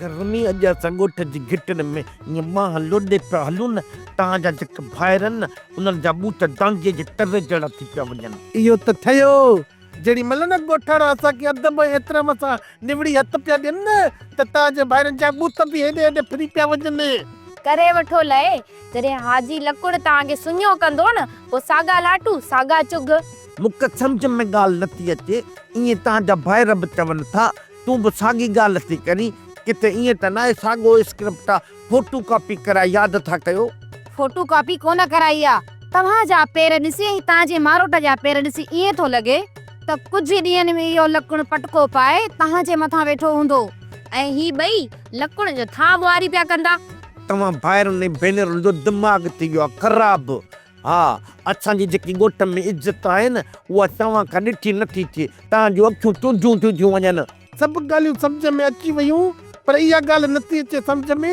گرمي اڄ اسان ڳوٺ جي گهٽين ۾ ائين ٻانهن لوڏي پيا هلون نه، توهان جا جيڪي ڀائر آهن نه، انهن جا ٻوٽ دانگيء جي تري جهڙا ٿي پيا وڃن. اهو ته ٺهيو، جهڙي مهل نه ڳوٺاڻا اسان کي ادب ۽ احترام سان نوڙي هٿ پيا ڏين نه ته توهان جي ڀائرن جا ٻوٿ به هيڏي هوڏي ڦري پيا وڃن. ڪري وٺو لئي، جڏهن حاجي لڪڙ توهان کي سڃو ڪندو نه، پوء ساڳا لاٽون، ساڳا چگهه. مون کي سمجهه ۾ ڳالهه نٿي اچي، ائين توهان جا ڀائر به چون ٿا، تون به ساڳي ڳالهه ٿي ڪرين، ڪٿي ائين ته ناهي ساڳو اسڪرپٽ آ، فوٽو ڪاپي ڪرائي ياد ٿا ڪيو؟ فوٽو ڪاپي ڪونه ڪرائي آ، توهان جا پير ڏسي ۽ تان جي ماروٽ جا پير ڏسي ائين ٿو لڳي ته ڪجهه ڏينهن ۾ اهو لڪڻ پٽڪو پائي توهان جي مٿان ويٺو هوندو. ۽ هي ٻئي لڪڻ جو ٿانء ٻوهاري پيا ڪندا. توهان ڀائرن ۽ ڀينرن جو دماغ ٿي ويو آ خراب. ها، اسان جي جيڪي ڳوٺ ۾ عزت آهي نه، اها توهان کان ڏٺي نه ٿي ٿئي. توهان جون اکيون چونجهون ٿيون ٿيون وڃن. سڀ ڳالهيون سمجهه ۾ اچي ويون، پر اها ڳالهه نه ٿي اچي سمجهه ۾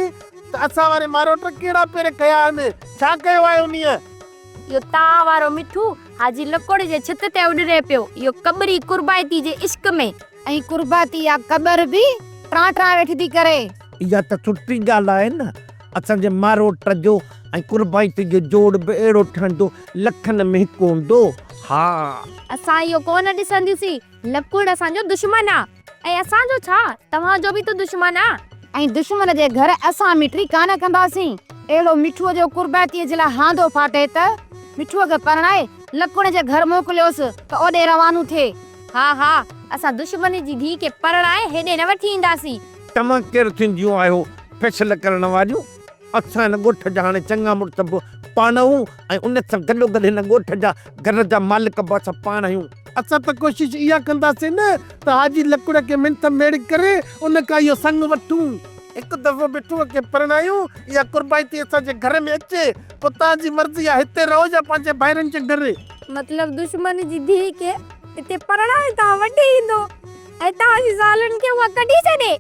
ته اسان واري ماروٽ ڪهڙا پير کنيا آهن؟ ڇا ڪيو آهي انهيء؟ اهو تان وارو مٺو حاجي لڪوڙي جي ڇت تي اڏري پيو، اهو ڪٻري قربائتي جي عشق ۾. ۽ قربائتي اها ڪٻر به ٽان ٽان ويٺي ٿي ڪري. اها ته سٺي ڳالهه آهي نه. اسان جي ماروٽ جو ۽ قربائتي جو جوڙ به اهڙو ٺهندو، لکن ۾ هڪ هوندو. ها. اسان اهو ڪونه ڏسنديونسين. لڪڙ اسان جو دشمن آ. ۽ اسان جو ڇا، توهان جو به ته دشمن آ. ۽ دشمن جي گهر اسان مٺري ڪانه ڪنداسين. اهڙو مٺوء جو قربائتيء جي لاء هاندو ڦاٽي ته مٺوء کي پرڻائي لڪڙ جي گهر موڪليوس ته اوڏي روانو ٿئي. ها ها، اسان دشمن جي ڌيء کي پرڻائي هيڏي نه وٺي اينداسين. توهان ڪير ٿينديون آهيو فيصلا ڪرڻ واريون؟ اسان هن ڳوٺ جا هاڻي چڱا مڙس به پاڻ آهيون ۽ ان سان گڏوگڏ هن ڳوٺ جا گهر جا مالڪ به اسان پاڻ آهيون. اسان ته ڪوشش اها ڪنداسين نه ته حاجي لڪڙ کي منٿ ميڙ ڪري ان کان اهو سڱ وٺون. هڪ دفعو مٺوء کي پرڻايون، اها قربائتي اسان جي گهر ۾ اچي، پوء توهان جي مرضي آهي هتي رهو يا پنهنجي ڀائرن جي گهر. مطلب دشمن جي ڌيء کي هتي پرڻائي توهان وٺي ايندو ۽ توهان جي زالن کي اها ڪڍي ڇڏي.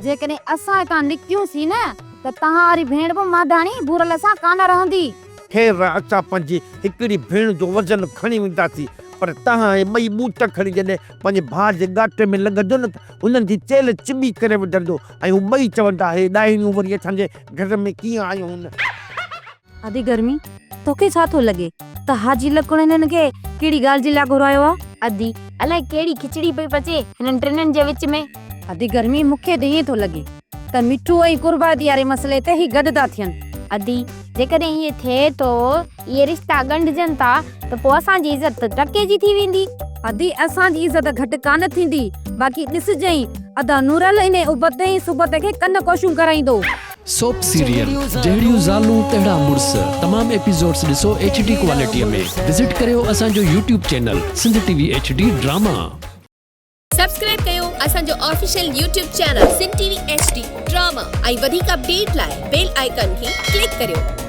جيڪڏهن اسان هتان نڪتيون سين نه ته توهان واري ڀيڻ به مانڌاڻي ڀورل سان ڪانه رهندي. خير اسان پنهنجي هڪڙي ڀيڻ جو وزن کڻي وينداسين، پر توهان اهي ٻئي ٻوٽ کڻي جڏهن پنهنجي ڀاء جي ڳاٽي ۾ لڳندو نه ته هنن جي چيلهه چٻي ڪري وجهندو ۽ هو ٻئي چوندا هي ڏائڻيون وري اسان جي گهر ۾ ڪيئن آيون هن. ادي گرمي، توکي ڇا ٿو لڳي ته حاجي لڪڻ هنن کي ڪهڙي ڳالهه جي لاء گهرايو آ؟ ادي، الائي ڪهڙي کچڙي پئي پچي هنن ٽنهن جي وچ ۾. ادي گرمي، مون کي ته ائين ٿو لڳي ته مٺو ۽ قربائتي واري مسئلي تي هي گڏ ٿا ٿين. ادي، جيڪڏهن ائين ٿئي ٿو، اهي رشتا ڳنڍجن ٿا ته پوء اسان جي عزت ته ٽڪي جي ٿي ويندي. ادي، اسان جي عزت گهٽ ڪانه ٿيندي، باقي ڏسجئين ادا نورل انهي ابتي ۽ سبتي کي ڪن ڪوشون ڪرائيندو. سوپ سيريل جهڙيون زالون تهڙا مڙس تمام ايپيسوڊس ڏسو ايڇ ڊي ڪوالٽي ۾ وزٽ ڪريو اسان جو YouTube channel Sindh T V H D drama. Subscribe ڪيو اسان جو official YouTube channel Sindh T V H D drama ۽ وڌيڪ اپڊيٽ لاء بيل آئيڪان کي ڪلڪ ڪريو.